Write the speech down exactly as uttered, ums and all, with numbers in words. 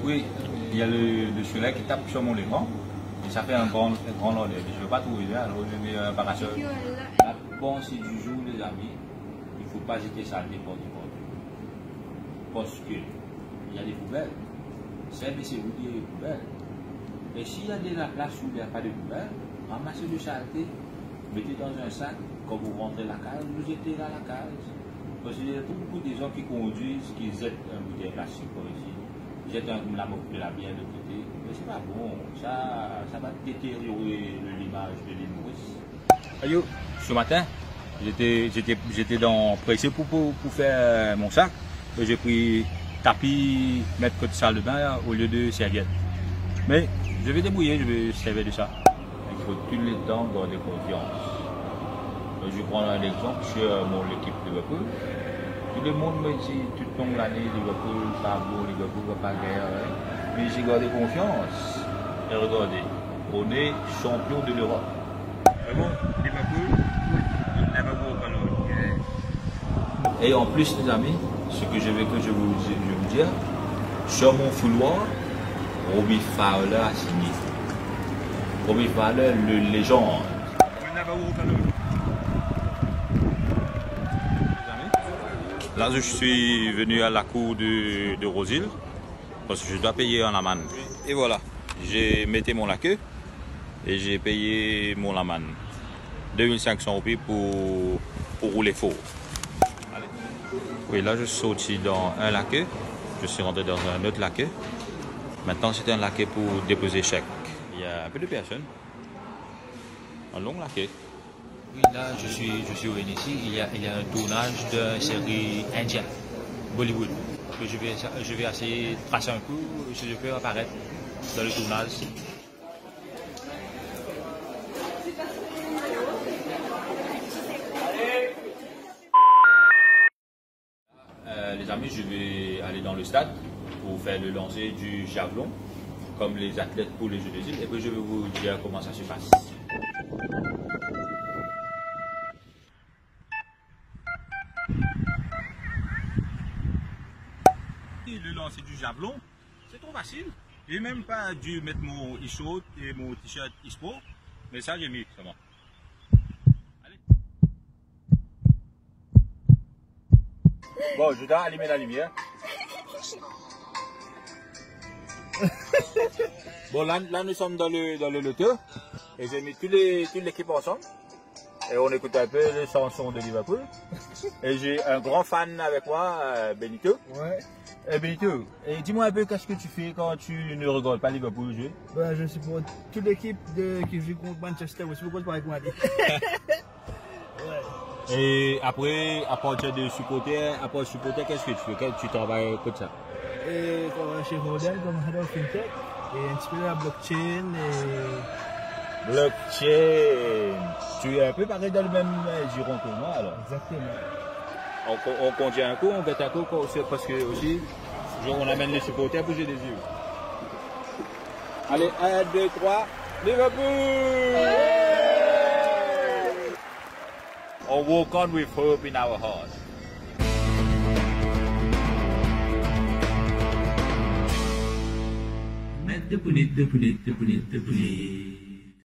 Oui, il y a le, le soleil qui tape sur mon écran et ça fait un grand, un grand landeur. Je ne veux pas trouver là, alors je vais, euh, parasol. La panse du jour, les amis, il faut pas jeter saleté partout, partout. Parce que il y a des poubelles. C'est, mais c'est vous dire les poubelles. Et s'il y a de la place où il n'y a pas de poubelle, ramassez le saleté, mettez dans un sac, quand vous rentrez la case, vous jetez là la case. Parce qu'il y a beaucoup de gens qui conduisent, qui jettent un bouteille plastique par ici, jettent un, la morte de la bière de l'autre côté. Mais c'est pas bon. Ça, ça va détériorer le, l'image de l'île Maurice. Ayo, ce matin, j'étais, j'étais, j'étais dans, pressé pour, pour, pour faire mon sac. Et j'ai pris tapis, mettre côté salle de bain là, au lieu de serviette. Mais je vais débrouiller, je vais servir de ça. Il faut tout le temps garder confiance. Je prends un exemple sur mon équipe Liverpool. Tout le monde me dit tout au long de l'année, Liverpool, pas bon, Liverpool va pas gagner, hein. Mais j'ai gardé confiance. Et regardez, on est champion de l'Europe. Mais bon, Liverpool, il never walk alone. Et en plus, les amis, ce que je veux que je vous, je vous dire, sur mon foulard, Robbie Fowler a signé. Robbie Fowler, le légende. Là, je suis venu à la cour de, de Rose-Île parce que je dois payer un amende. Et voilà, j'ai metté mon laqueue et j'ai payé mon amende. Deux mille cinq cents roupies pour, pour rouler fort. Oui, là, je suis sorti dans un laqueue, je suis rentré dans un autre laqueue. Maintenant, c'est un laqueue pour déposer chèque. Il y a un peu de personnes. Un long laqueue. Oui, là, je suis, je suis au N S C. Il y a, il y a un tournage d'une série indienne, Bollywood. Que je vais, je vais essayer de tracer un coup, si je peux apparaître dans le tournage. Euh, les amis, je vais aller dans le stade pour faire le lancer du javelot, comme les athlètes pour les Jeux des îles, et puis je vais vous dire comment ça se passe. Le lancer du javelot, c'est trop facile. J'ai même pas dû mettre mon e-short et mon t-shirt e-sport, mais ça, j'ai mis, ça va. Allez. Bon, je dois allumer la lumière. Bon, là, là, nous sommes dans le, dans le loto. Et j'ai mis tous les, toute l'équipe ensemble. Et on écoute un peu les chansons de Liverpool. Et j'ai un grand fan avec moi, euh, Benito. Ouais. Eh, Benito, et dis-moi un peu, qu'est-ce que tu fais quand tu ne regardes pas Liverpool jouer ? Ben, je supporte toute l'équipe de, qui joue contre Manchester. Oui, c'est pourquoi je parle avec moi. Et après, à partir de supporter, à part supporter, qu'est-ce que tu fais ? Quel, tu travailles comme ça ? Et je travaille chez Rodel comme head of fintech et un petit peu la blockchain et... Blockchain. Tu es un peu pareil dans le même, euh, giron que moi, alors. Exactement. On, on, on conduit un coup, on guette un coup, c'est parce que aussi, on amène les supporters pour jouer des yeux. Allez, un, deux, trois, Liverpool ! On walk on with hope in our heart. Met de poulet, de poulet, de poulet, de poulet.